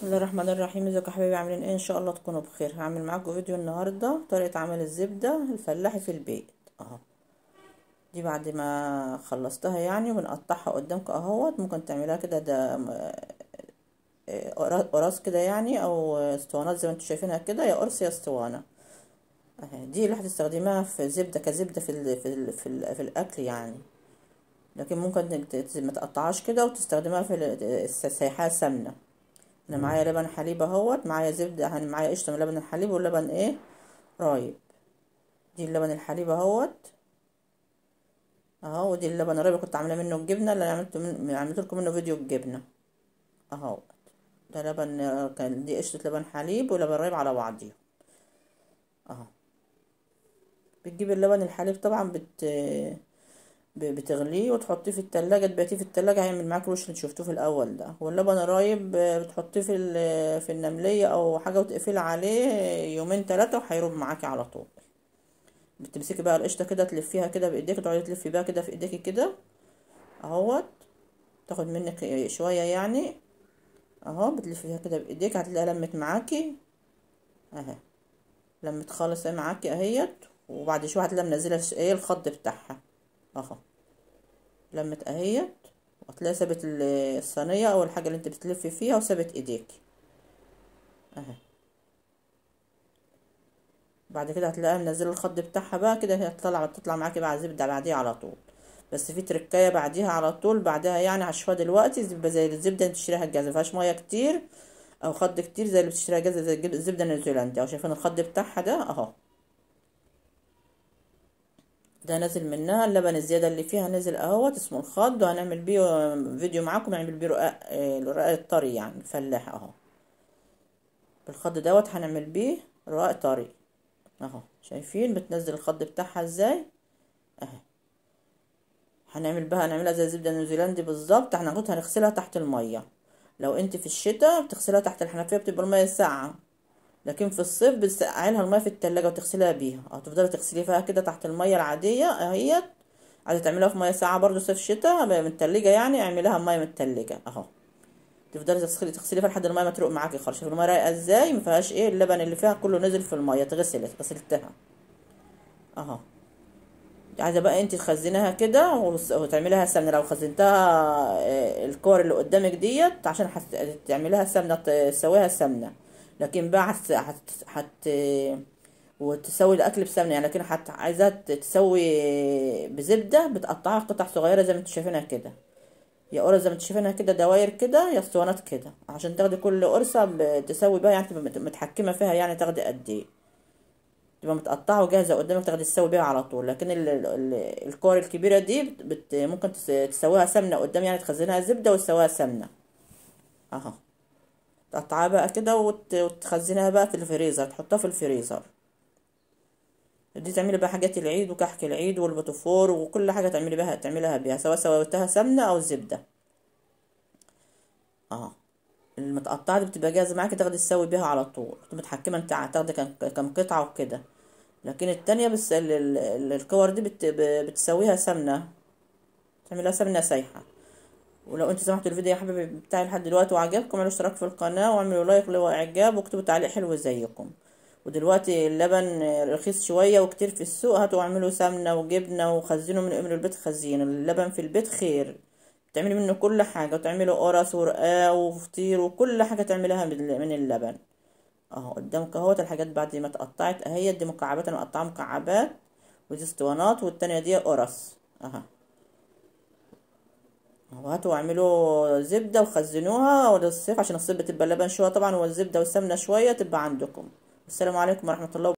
بسم الله الرحمن الرحيم. ازيكم يا حبايبي؟ عاملين ايه؟ ان شاء الله تكونوا بخير. هعمل معاكم فيديو النهارده طريقه عمل الزبدة الفلاحي في البيت اهو. دي بعد ما خلصتها يعني وبنقطعها قدامكم اهوت. ممكن تعملها كده ده قراص كده يعني، او اسطوانات زي ما انتم شايفينها كده، يا قرص يا اسطوانة اهي. دي اللي هتستخدميها في زبدة كزبده في ال في ال في, ال في الاكل يعني، لكن ممكن ما تقطعهاش كده وتستخدمها في السيحه سمنه. انا معايا لبن حليب اهوت، معايا زبدة يعني، معايا قشطه من لبن الحليب واللبن ايه رايب. دي اللبن الحليب اهوت اهو، ودي اللبن الرايب كنت عامله منه الجبنة اللي عملت لكم منه فيديو الجبنة اهو. ده لبن كان، دي قشطه لبن حليب ولبن رايب على بعضيهم اهو. بتجيب اللبن الحليب طبعا بتغليه وتحطيه في التلاجة، تباتيه في التلاجة هيعمل معاك الوش اللي شفتوه في الاول ده. واللبن الرايب بتحطيه في النملية او حاجة وتقفلي عليه يومين ثلاثة وهيروب معاكي على طول. بتمسكي بقى القشطة كده تلفيها كده بايديك، تقعدي تلفي بقى كده في ايديكي كده اهوت، تاخد منك شوية يعني اهو. بتلفيها كده بايديك هتلاقيها لمت معاكي اهي، لمت خالص اهي معاكي اهيت. وبعد شوية هتلاقيها منزله ايه الخط بتاعها اهو، لمت اهيت، وهتلاقي سابت الصينية او الحاجة اللي انت بتلفي فيها وسابت ايديك اهي. بعد كده هتلاقيها منزله الخط بتاعها بقى كده، هي تطلع معاكي بقى زبدة بعديها على طول. بس في تركايه بعديها على طول، بعدها يعني عشوائي دلوقتي زبدة زي الزبدة اللي بتشتريها الجاهزة، مفيهاش مية كتير او خض كتير زي اللي بتشتريها جاهزة زي الزبدة النيوزيلندي اهو. شايفين الخض بتاعها ده اهو، ده نازل منها اللبن الزيادة اللي فيها نزل اهوت، اسمه الخض. وهنعمل بيه فيديو معاكم، نعمل بيه رقاق، الرقاق الطري يعني الفلاح اهو. بالخض دوت هنعمل بيه رقاق طري اهو. شايفين بتنزل الخض بتاعها ازاي اهي. هنعمل بها، هنعملها زي الزبدة النيوزيلندي بالظبط. هناخدها هنغسلها تحت المية. لو انت في الشتاء بتغسلها تحت الحنفية بتبقى المية ساقعه، لكن في الصيف بتسقعي لها المية في التلاجة وتغسليها بيها، او تفضلي تغسلي فيها كده تحت المية العادية اهيت. عايزه تعمليها في مية ساقعه برضو صيف شتاء من التلاجة يعني، اعمليها مية من التلاجة اهو. تفضلي تغسلي فيها لحد المية ما تروق معاكي خالص. شوفي المية رايقة ازاي، ما فيهاش ايه اللبن اللي فيها كله نزل في المية، اتغسلت غسلتها اهو. عايزه بقى انت تخزنيها كده وتعمليها سمنه. لو خزنتها الكور اللي قدامك ديت عشان تعمليها سمنه، تسويها سمنه، لكن بقى حت وتسوي الاكل بسمنه يعني. لكن عايزاها تسوي بزبده، بتقطعها قطع صغيرة زي ما انتوا شايفينها كده، يا قرص زي ما انتوا شايفينها كده، دواير كده، يا اسطوانات كده، عشان تاخدي كل قرصة تسوي بقى يعني، تبقى متحكمه فيها يعني، تاخدي قد ايه، تبقى متقطعه وجاهزة قدامك تاخدي تسوي بيها على طول. لكن الكور الكبيرة دي ممكن تسويها سمنه قدام يعني، تخزنها زبدة وتسويها سمنه اهو. تقطعها بقى كده وتخزنها بقى في الفريزر، تحطها في الفريزر. دي تعملي بقى حاجات العيد وكحك العيد والبطفور وكل حاجة تعملي بها، تعمليها بيها سواء سويتها سمنه او زبدة اهو. المتقطعة دي بتبقى جاهزة معاكي، تاخدي تسوي بيها على طول، متحكمه انت هتاخدي كم قطعه وكده. لكن التانية بس الكور دي بتسويها سمنه، تعملها سمنه سايحه. ولو انتوا سمحتوا الفيديو يا حبايبي بتاعي لحد دلوقتي وعجبكم، اعملوا اشتراك في القناة واعملوا لايك لو اعجاب، واكتبوا تعليق حلو زيكم. ودلوقتي اللبن رخيص شوية وكتير في السوق، هاتوا اعملوا سمنه وجبنه وخزنوا من املوا البيت، خزين اللبن في البيت خير، تعملي منه كل حاجة، وتعملوا قرص ورقاق وفطير وكل حاجة تعمليها من اللبن اهو. قدامك اهوت الحاجات بعد ما اتقطعت اهي. دي مكعبات، انا مقطعه مكعبات، ودي اسطوانات، والتانية دي قرص اهو. وهاتوا واعملوا زبدة وخزنوها وللصيف، عشان الصيف بتبقى اللبن شوية طبعا، والزبده والسمنه شوية تبقى عندكم. السلام عليكم ورحمة الله.